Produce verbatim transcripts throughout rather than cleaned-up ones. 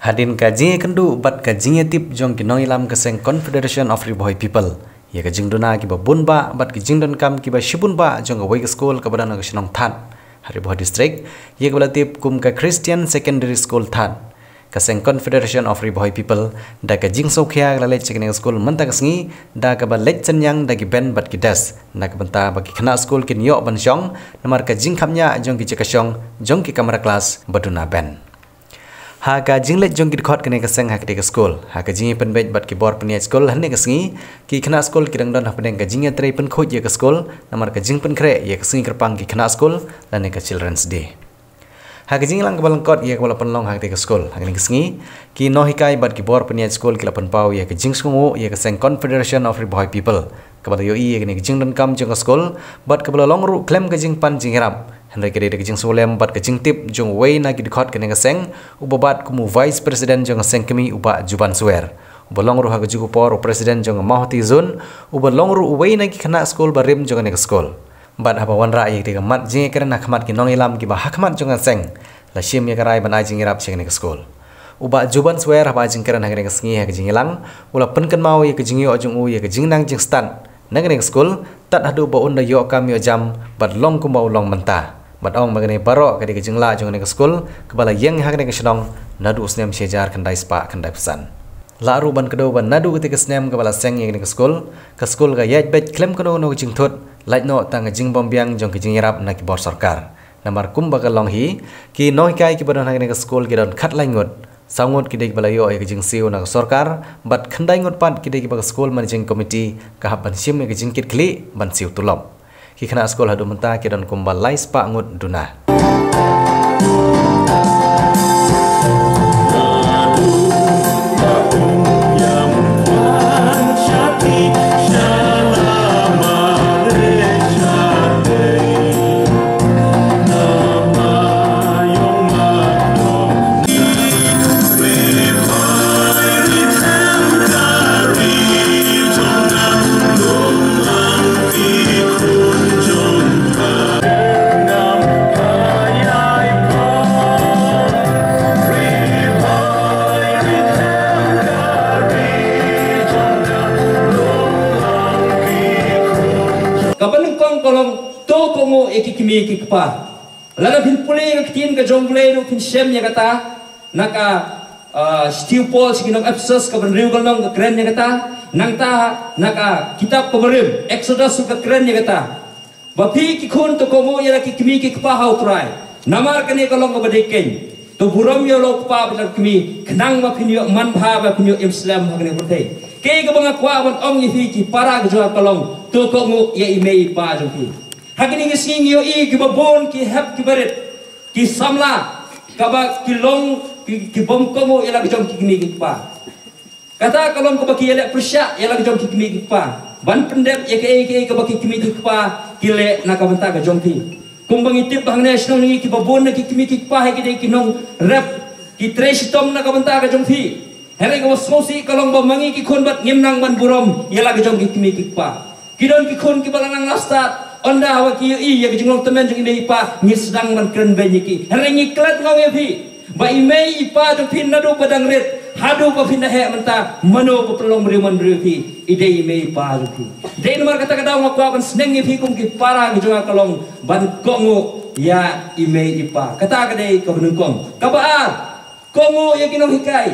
Hadien ka jingïakynduh bad ka jingïatip jong ki nongïalam ka seng Confederation of Ri Bhoi People ïa ka jingduna kiba bun bah bad ki jingdonkam kiba shibun bah jong kawei ka skul kaba don ha ka shnong Thad ha Ri Bhoi District, ïa kaba la tip kum ka Christian Secondary School Thad, ka seng Confederation of Ri Bhoi People da ka jingsngewkhia ka la leit sha kane ka skul mynta ka sngi da kaba leit synñiang da ki bench bad ki desk na ka bynta ba ki khynnah skul kin ïoh ban shong namar ka jingkhapngiah jong ki jaka shong jong ki kamra klas ba duna bench. Ha ka jingleit jong ki dkhot kane ka seng ha katei ka skul, ha ka jingïapynbeit bad ki bor pynïaid skul hynne ka sngi, ki khynnah skul ki dang don hapdeng ka jingïatreilang pynkhuid ïa ka skul namar ka jingpynkhreh ïa ka sngi kyrpang ki khynnah skul lane ka Children's Day. Ha ka jingïalang kaba lyngkot ïa kaba la pynlong ha katei ka skul ha kane ka sngi, ki nonghikai bad ki bor pynïaid skul ki la pynpaw ïa ka jingsngewnguh ïa ka seng Confederation of Ri Bhoi People kaba la ïohi ïa kane ka jingdonkam jong ka skul bad kaba la long ruh khlem ka jingpan jingïarap. Hynrei ka dei da ka jingsngewlem bad ka jingtip jong uwei na ki dkhot kane ka seng, uba bat kum u Vice President jong ka seng kmie, u Bah Juban Swer, uba long ruh ha kajuh ka por u President jong ka Mawhati Zone, uba long ruh uwei na ki khynnah skul barim jong kane ka skul. Bad haba wanrah ïa katei ka mat jingïakren ha khmat ki nongïalam kiba ha khmat jong ka seng, la shim ïa ka rai ban ai jingïarap sha kane ka skul. U Bah Juban Swer haba ai jingkren ha kane ka sngi ha ka jingïalang, u la pynkynmaw ïa ka jingïoh jong u ïa ka jingnang jingstad na kane ka skul tad haduh ba un da ïoh kam ïoh jam bad long kumba u long mynta. Bad ong ba kane baroh ka dei ka jinglah jong kane ka skul kaba la ïeng ha kane ka shnong naduh u snem shi hajar khyndai spah khyndai phew san. Lah ruh ban kdew ba naduh katei ka snem kaba la seng ïa kane ka skul, ka skul ka ïaid beit khlem kano kano ka jingthut, lait noh tang ka jingbymbiang jong ka jingïarap na ki bor sorkar. Namar kumba ka long hi, ki nonghikai kiba don ha kane ka skul ki don khatlai ngut. Saw ngut ki dei kiba la ïoh ïa ka jingsiew na ka sorkar, bad khyndai ngut pat ki dei kiba ka School Managing Committee ka hap ban shim ïa ka jingkitkhlieh ban siew tulop. Ki khynnah skul haduh mynta ki don kumba lai spah ngut duna. Kaba nyngkong ka long to kohnguh ïa ki kmie ki kpa. Lada phin pule ïa ka ktien ka jong U Blei ruh phin shem ïa kata, na ka, ah, Shithi u Paul sha ki nong Ephesus kaba hynriew ka lynnong ka kren ïa kata, nangta na ka kitab kaba rim Exodus ruh ka kren ïa kata. Ba phi ki khun to kohnguh ïa la ki kmie ki kpa ha U Trai, namar kane ka long kaba dei keiñ. To burom ïa la u kpa bad la ka kmie khnang ba phin ïoh manbha ba phin ïoh im slem ha kane ka pyrthei. Kaei kaba nga kwah ban ong ïa phi ki para ka jong nga ka long to kohnguh ïa i mei i pa jong phi. Ha kine ki sngi ngi ïohi kiba bun ki hep kiba rit, ki samla kaba ki long ki, ki bym kohnguh ïa la ka jong ki kmie ki kpa. Kata ka long kaba ki ïaleh pyrshah ïa la ka jong ki kmie ki kpa ban pyndep ïa kaei kaei kaba ki kmie ki kpa ki leh na ka bynta ka jong ki. Kumba ngi tip ba hangne shnong ngi kiba bun na ki kmie ki kpa ha ki dei ki nongrep, ki trei shitom na ka bynta ka jong ki. Hynrei kaba sngewsih ka long ba ma ngi ki khun bad ngim nang ban burom ïa la ka jong ki kmie ki kpa. Ki don ki khun kiba la nang la stad, ynda haba ki ïohi ïa ka jinglong tymmen jong i mei i pa, ngi sdang ban kren beiñ ïa ki. Hynrei ngi klet ngam ïa phi ba i mei i pa jong phi naduh ba dang rit haduh ba phin da heh mynta, mano ba pynlong briew man briew ïa phi? I dei i mei i pa jong phi. Dei namar kata ka daw nga kwah ban sneng ïa phi kum ki para ki jong nga ka long ban kohnguh ïa i mei i pa. Kata ka dei kaba nyngkong. Kaba ar, kohnguh ïa ki nonghikai.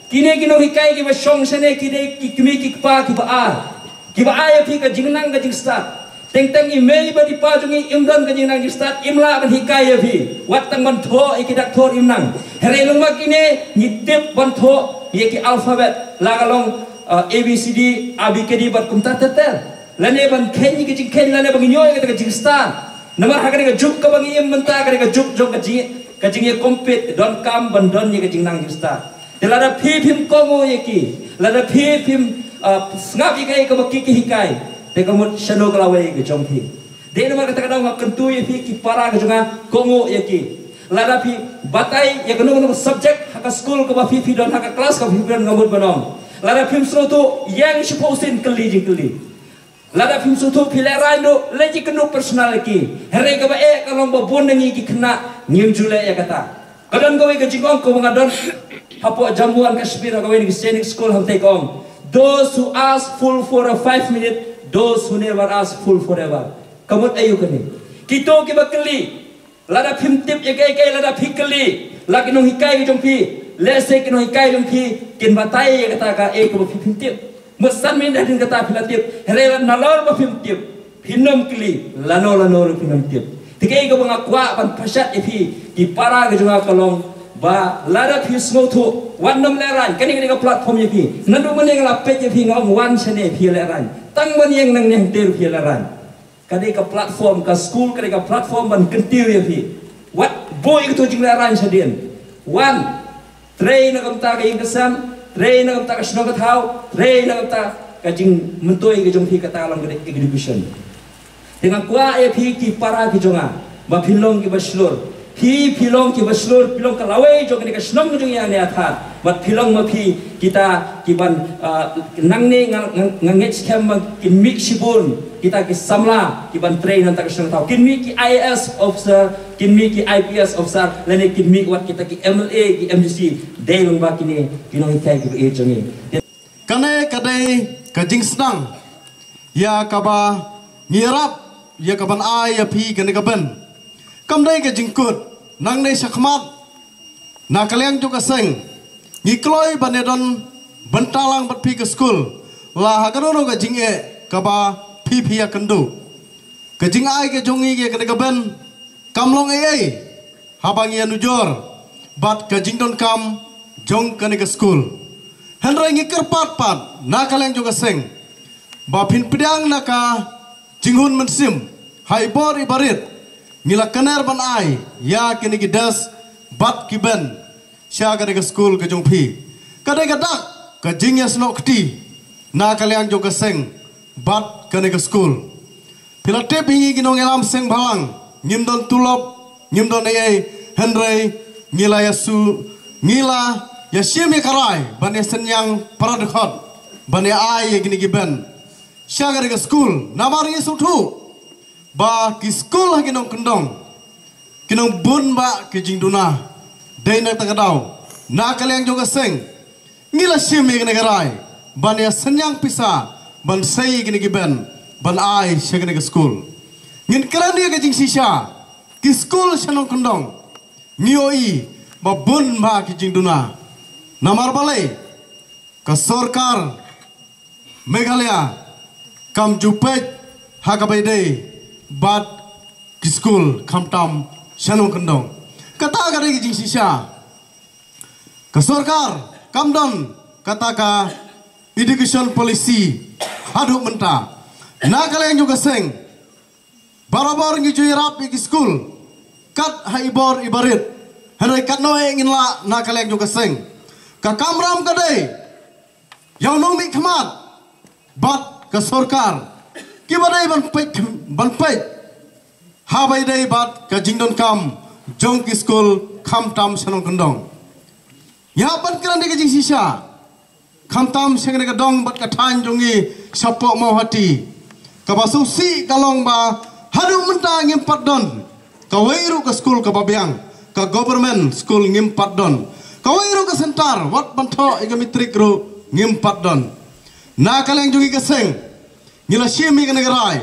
Kine ki nonghikai kiba shong shane ki dei ki kmie ki kpa kiba ar, kiba ai ïa phi ka jingnang ka jingstad. Teng teng i mei bad i pa jong ngi im don ka jingnang jingstad, im lah ban hikai ïa phi. Wat tang ban thoh ïa ki dakthor im nang. Hynrei lem bad kine ngi tip ban thoh ïa ki alphabet, la ka long, uh, A B C D, A B K D bad kumta ter ter. Lane ban kheiñ ïa ka jingkheiñ, lane ban ïoh ïa kata ka jingstad. Namar ha kane ka juk kaba ngi im mynta, kane ka juk jong ka jing, ka jingïakompet, donkam ban don ïa ka jingnang jingstad. Te lada phi phim kohnguh ïa ki, lada phi phim, ah, sngap ïa kaei kaba ki ki hikai, te ka mut shano ka lawei ka jong phi. Dei namar kata ka daw nga kyntu ïa phi ki para ka jong nga, kohnguh ïa ki. Lada phi batai ïa kano kano ka subject ha ka skul kaba phi phi don, ha ka klas kaba phi phi don, nga mut ban ong, lada phim sngewthuh, ïeng shiphew sien kylli jingkylli. Lada phim sngewthuh phi lehraiñ ruh, leit ïakynduh personal ïa ki. Hynrei kaba eh ka long ba bun na ngi ki khynnah ngim ju leh ïa kata. Ka don kawei ka jingong kaba nga don, Hapoh Jammu and Kashmir ha kawei ka Sainik School, hamte ka ong, "Those who ask fool for a five minute, those who never ask fool forever." Ka mut aïu kane? Kito kiba kylli, lada phim tip ïa kaei kaei, lada phi kylli la ki nonghikai ki jong phi, lehse ki nonghikai jong phi kin batai ïa kata kaei kaba phi phim tip. Mut san minit hadien kata phi la tip, hynrei lada nalor ba phim tip, phin ym kylli, lano lano ruh phin ym tip. Te kaei kaba nga kwah ban pashat ïa phi ki para ki jong nga ka long ba lada phi sngewthuh, wat nym lehraiñ, kane ka dei ka platform ïa phi. Naduh mynne nga la peit ïa phi, nga ong wan shane phi lehraiñ. Tang ban ïeng nangne hangtei ruh phi lehraiñ. Ka dei ka platform, ka skul ka dei ka platform ban kyntiew ïa phi. Wat buh ïa kato jinglehraiñ shadien. Wan, trei na ka bynta ka ïing ka sem, trei na ka bynta ka shnong ka thaw, trei na ka bynta ka jingmyntoi ka jong phi, kata long ka dei education. Te nga kwah ïa phi ki para ki jong nga ba phin long kiba shlur. Phi, phi long kiba shlur, phi long ka lawei jong kane ka shnong jong ngi hangne ha Thad. Bad phi long ma phi kita kiban, ah, nangne nga, nga, nga ngeit skhem ba kin mih shibun kita ki samla kiban trei na ka bynta ka shnong ka thaw. Kin mih ki I A S officer, kin mih ki I P S officer, lane kin mih wat kita ki M L A, ki M D C, dei lyngba kine ki nonghikai kiba ïeit jong ngi. Kane ka dei ka jingsneng ïa kaba ngi ïarap ïa kaban ai ïa phi kane ka ben. Kam dei ka jingkut, nangne shakhmat na ka liang jong ka seng ngi kloi ban ïadon bynta lang bad phi ka skul, la ha kano kano ka jingeh kaba phi phi ïakynduh. Ka jingai ka jong ngi ïa kane ka ben kam long ei ei haba ngi ïanujor bad ka jingdonkam jong kane ka skul. Hynrei ngi kyrpad pat na ka liang jong ka seng ba phin pdiang na ka jinghun mynsiem, ha i bor i barit ngi la kner ban ai ïa kine ki desk bad ki bench sha kane ka skul ka jong phi. Ka dei ka dak ka jingïasnoh kti na ka liang jong ka seng bad kane ka skul. Phi la tip hi ngi ki nongïalam seng bhalang, ngim don tulop, ngim don ei ei, hynrei ngi la ïasu, ngi la ïashim ïa ka rai ban ïasynñiang para dkhot ban ïa ai ïa kine ki bench sha kane ka skul. Namar ngi sngewthuh ba ki skul ha ki nongkyndong ki nongbun bha ki jingduna. Dei na kata ka daw na ka liang jong ka seng ngi la shim ïa kane ka rai ban ïasynñiang pisa ban sei ïa kine ki bench ban ai sha kane ka skul. Ngin kren ïa ka jingshisha, ki skul sha nongkyndong ngi ïohi ba bun bha ki jingduna. Namar balei? Ka sorkar Meghalaya kam ju peit ha kaba ïadei bad ki skul khamtam sha nongkyndong. Kata ka dei ka jingshisha. Ka sorkar kam don kata ka education policy haduh mynta. Na ka liang jong ka seng barabor ngi ju ïarap ïa ki skul kat ha i bor i barit. Hynrei katno eh ngin lah na ka liang jong ka seng? Ka kamram ka dei ïa u nongmihkhmat bad ka sorkar kiba dei ban peit, ban peit ha ba ïadei bad ka jingdonkam jong ki skul khamtam sha nongkyndong. Ïa ban kren ïa ka jingshisha khamtam sha kane ka dong bad ka thaiñ jong ngi shapoh Mawhati. Kaba sngewsih ka long ba haduh mynta ngim pat don kawei ruh ka skul kaba biang, ka government school ngim pat don. Kawei ruh ka center wat ban thoh ïa ka matric ruh ngim pat don. Na ka liang jong ngi ka seng ngi la shim ïa kane ka rai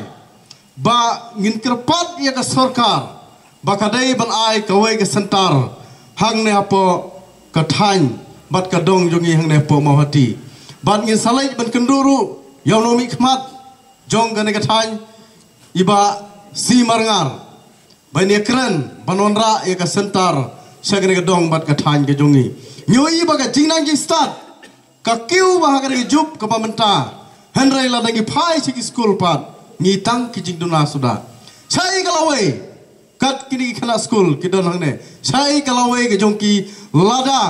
ba ngin kyrpad ïa ka sorkar ba ka dei ban ai kawei ka center hangne hapoh ka thaiñ bad ka dong jong ngi hangne hapoh Mawhati. Bad ngin sa leit ban kynduh ruh ïa u nongmihkhmat jong kane ka thaiñ, i Bah C Marngar, ban ïakren ban wanrah ïa ka center sha kane ka dong bad ka thaiñ ka jong ngi. Ngi ïohi ba ka jingnang jingstad ka kiew bha ha kane ka juk kaba mynta. Hynrei lada ngi phai sha ki skul pat ngi tang ki jingduna suda. Shaei ka lawei kat kine ki khynnah skul ki don hangne? Shaei ka lawei ka jong ki lada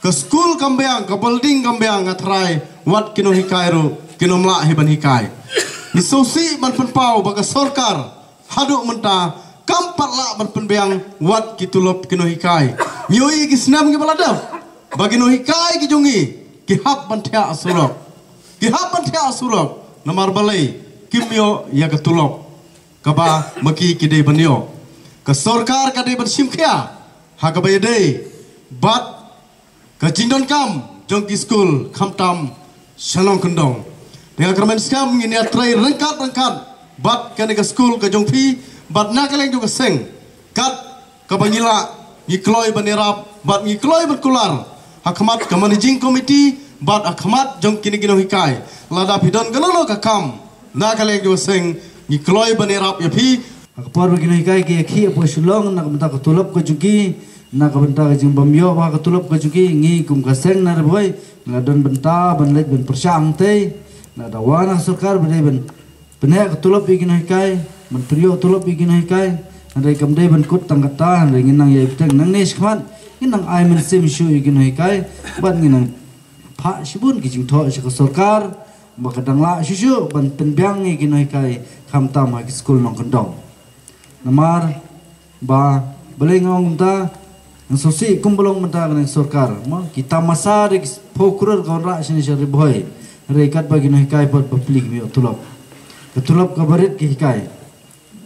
ka skul kam biang, ka building kam biang, nga tharai wat ki nonghikai ruh kin ym lah hi ban hikai. Ngi sngewsih ban pynpaw ba ka sorkar haduh mynta kam pat lah ban pynbiang wat ki tulop ki nonghikai. Ngi ïohi ki snem kiba la dep ba ki nonghikai ki jong ngi ki hap ban thiah ha surok. Ki hap ban thiah ha surok namar balei? Kim ïoh ïa ka tulop kaba ma ki ki dei ban ïoh. Ka sorkar ka dei ban shim khia ha kaba ïadei bad ka jingdonkam jong ki skul khamtam sha Nongkyndong. Te nga kyrmen skhem ngin ïatrei ryngkat ryngkat bad kane ka skul ka jong phi bad na ka liang jong ka seng kat kaba ngi lah ngi kloi ban ïarap bad ngi kloi ban kular ha khmat ka managing committee bad ha khmat jong kine ki nonghikai. Lada phi don kano kano ka kam na ka liang jong ka seng ngi kloi ban ïarap ïa phi. Ha ka por ba ki nonghikai ki ïakhih hapoh Shillong na ka bynta ka tulop ka jong ki, na ka bynta ka jingbym ïoh bha ka tulop ka jong ki, ngi kum ka seng na Ri Bhoi ngi la don bynta ban leit ban pyrshang te. Lada wan na ka sorkar ba dei ban pyneh ka tulop ïa ki nonghikai, ban pynïoh tulop ïa ki nonghikai, hynrei kam dei ban kut tang kata, hynrei ngin nang ïai bteng nangne shakhmat, ngin nang ai mynsiem shuh ïa ki nonghikai bad ngin nang phah shibun ki jingthoh sha ka sorkar ba ka dang lah shuh shuh ban pynbiang ïa ki nonghikai khamtam ha ki skul Nongkyndong. Namar ba balei nga ong kumta, nga sngewsih kumba long mynta kane ka sorkar, mo, ki tamasa da ki phew klur ka wanrah shane sha Ri Bhoi. Hynrei katba ki nonghikai pat bapli kim ïoh tulop. Ka tulop kaba rit ki hikai.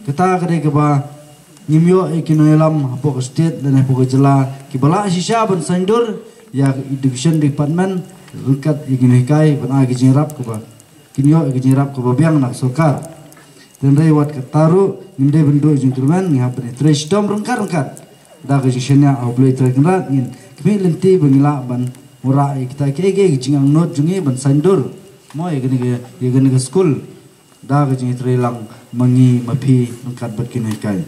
Kata ka dei kaba ngim ïoh ïa ki nongïalam hapoh ka state lane hapoh ka jylla kiba lah shisha ban saiñdur ïa ka education department ryngkat ïa ki nonghikai ban ai ka jingïarap kaba kin ïoh ïa ka jingïarap kaba biang na ka sorkar. Te hynrei wat kata ruh ngim dei ban duh jingkyrmen, ngi hap ban trei shitom ryngkat ryngkat da ka jingshaniah ha U Blei Trai Kynrad, ngin khmih lynti ba ngi lah ban wanrah ïa kita kiei kiei ki jingangnud jong ngi ban saiñdur, mo, ïa kane ka, ïa kane ka skul da ka jingtrei lang ma ngi ma phi ryngkat bad ki nonghikai.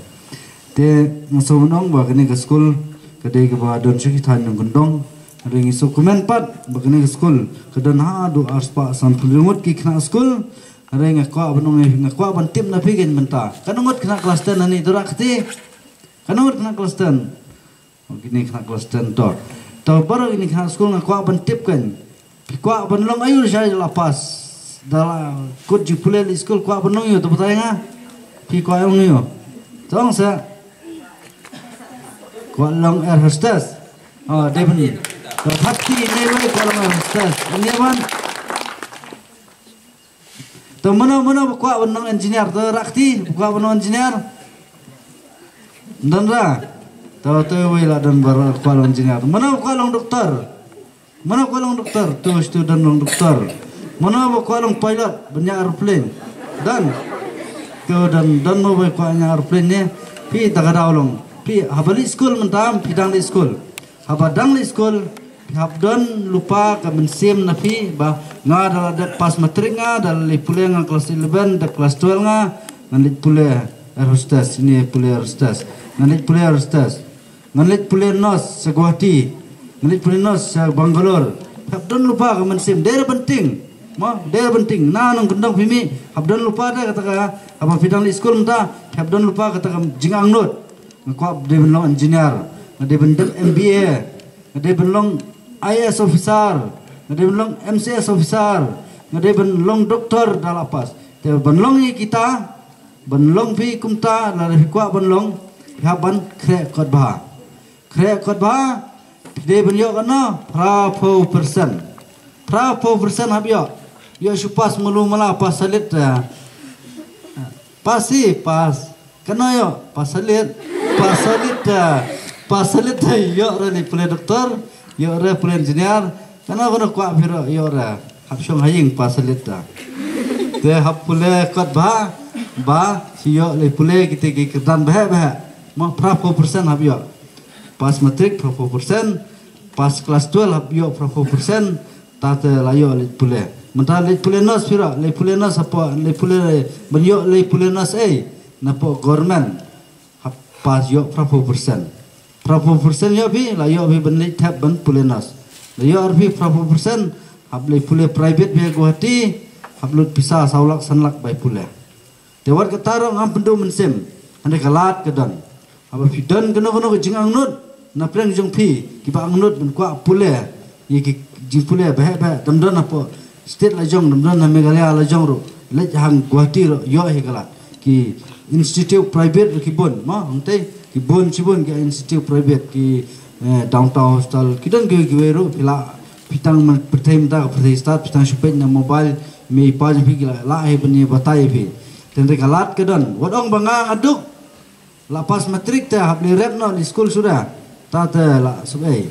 Te nga sngewbha ban ong ba kane ka skul ka dei kaba don sha ki thaiñ Nongkyndong. Hynrei ngi sngewkmen pat ba kane ka skul ka don haduh arspah sanphew ngut ki khynnah skul. Hynrei nga kwah ban ong, nga kwah ban tip na phi kein mynta, katno ngut khynnah klas ten hangne, to rah kti. Katno ngut khynnah klas ten? Oh, kine khynnah klas ten to. To baroh kine khynnah skul nga kwah ban tip kein. Phi kwah ban long aiu sha la pass? Da la kut jingpule leit skul kwah ban long aiu, to batai nga. Phi kwah long aiu? To ong sa. Kwah long air hostess. Oh, dei ban. To phat kti ne wei kwah long air hostess. Ïa ban. To mano mano ba kwah ban long engineer, to rah kti, ba kwah ban long engineer. Don ra. To to wei la don ba kwah long engineer. Mano ba kwah long doktor? Mano kwah long doktor? To stu don long doktor. Mano ba kwah long pilot ban ñiah aeroplane? Don. To don, don mo ba kwah ñiah aeroplane ne? Phi ta ka daw long. Phi haba leit skul mynta phi dang leit skul. Haba dang leit skul, phi hap don lypa ka mynsiem na phi ba nga da la dep pass matric, nga da la leit pule, nga klas eleven, dep klas twelve nga, ngan leit pule air hostess, ine pule air hostess. Ngan leit pule air hostess. Ngan leit pule nurse sha Guwahati. Ngan leit pule nurse sha Bangalore. Phi hap don lypa ka mynsiem, dei re ban tieng. Mo, dei re ban tieng. Na Nongkyndong phi mih, hap don lypa da kata ka, haba phi dang leit skul mynta, phi hap don lypa kata ka jingangnud. Nga kwah dei ban long engineer, nga dei ban dep M B A, nga dei ban long I A S officer, nga dei ban long M C S officer, nga dei ban long doktor da la pass. Te ban long ïa kita, ban long phi kumta, lada phi kwah ban long, phi hap ban khreh kot bha. Khreh kot bha, phi dei ban ïoh katno? Phraphew percent. Phraphew percent hap ïoh. Ïoh shu pass malu mala, pass salit, eh. Pass hi, pass. Katno ïoh? Pass salit. Pass salit, eh. Pass salit, eh. Ïoh re leit pule doktor. Ïoh re pule engineer. Katno katno kwah phi ruh ïoh re. Hap shong ha ïing pass salit, eh. Te hap pule kot bha. Ba, shi ïoh leit pule kita ki kyrdan bheh bheh. Mo phraphew percent hap ïoh. Pass matric phraphew percent. Pass klas twelve hap ïoh phraphew percent. Ta te la ïoh leit pule. Mynta leit pule nurse phi ruh, leit pule nurse hapoh, leit pule, ban ïoh leit pule nurse ei, napoh government, hap pass ïoh phraphew percent. Phraphew percent ïoh phi, la ïoh phi ban leit thep ban pule nurse. La ïoh ar phi phraphew percent, hap leit pule private phi ha Guwahati, hap lut pisa saw lak san lak bai pule. Te wat kata ruh ngam pynduh mynsiem, hynrei ka lad ka don. Haba phi don kano kano ka jingangnud na pdeng jong phi, kiba angnud ban kwah pule, ïa ki jingpule bheh bheh, dang don hapoh state la jong, dang don ha Meghalaya la jong ruh, leit ha Guwahati ruh ïoh hi ka lad. Ki institute private ruh ki bun, mo, hangtei ki bun shibun ki institute private, ki, eh, Downtown Hospital, ki don ki, kiwei ruh, phi lah, phi tang man pyrthei mynta ka pyrthei stad, phi tang shu peit na mobile, mei pa jong phi ki lah, lah hi ban ïa batai ïa phi. Te hynrei ka lad ka don. Wat ong ba nga nga duk, la pass matric te hap leit rep noh leit skul suda. Ta te la suk ei.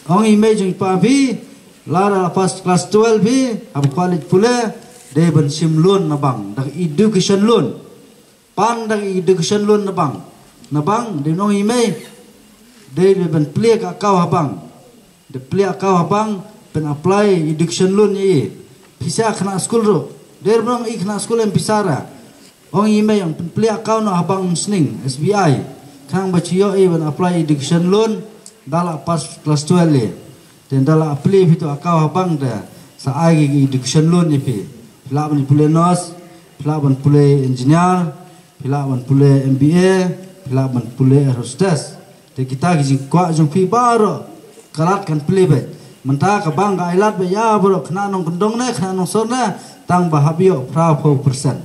Ong i mei jong i pa phi, la da la pass class twelve phi, haba kwah leit pule, dei ban shim loan na bank, da ka education loan. Pan da ka education loan na bank. Na bank, dei ban ong i mei, dei ban plie ka account ha bank. Da plie account ha bank, phin apply education loan ïa i. Pisa khynnah skul ruh. Dei ban ong i khynnah skul em pisa ra. Ong i mei ong phin plie account noh ha bank Umsning, S B I. Khnang ba shu ïoh i ban apply education loan, da la pass class twelve i. Te da la plie phi tu account ha bank te, sa ai ki education loan ïa phi. Phi lah ban pule nurse, phi lah ban pule engineer, phi lah ban pule M B A, phi lah ban pule air hostess. Te kita ki jingkwah jong phi baroh, ka lad kan plie beit. Mynta ka bank ka ai lad beit ïa baroh, khynnah nongkyndong ne, khynnah nongsor ne, tang ba hap ïoh phra phew percent.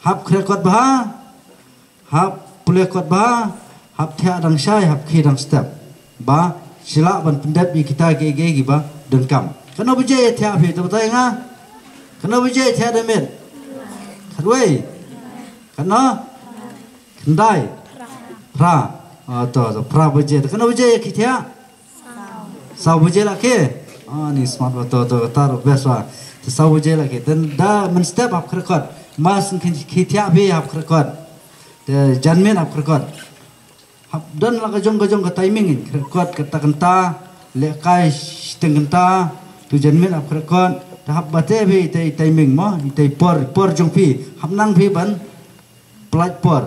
Hap khreh kot bha, hap pule kot bha, hap thiah dang shai, hap khie dang step. Ba shu lah ban pyndep ïa kita kiei kiei kiba donkam. Katno baje ïa thiah phi, to batai nga. Katno baje ïa thiah da miet? Khatwei. Katno? Khyndai. Phra. Ah, to, to, phra baje. Katno baje ïa khie thiah? Saw baje la khie. Ah, ni smart ba, to, to, kata ruh best ba. Te saw baje la khie. Te da mynstep hap khreh kot. Mas khie thiah phi hap khreh kot. Te janmiet hap khreh kot. Hap don la ka jong ka jong ka timing, khreh kot kata kynta, lehkai shiteng kynta, tu janmiet hap khreh kot. Te hap bate phi ita i timing mo, ita i por, por jong phi. Hap nang phi ban pynlait por.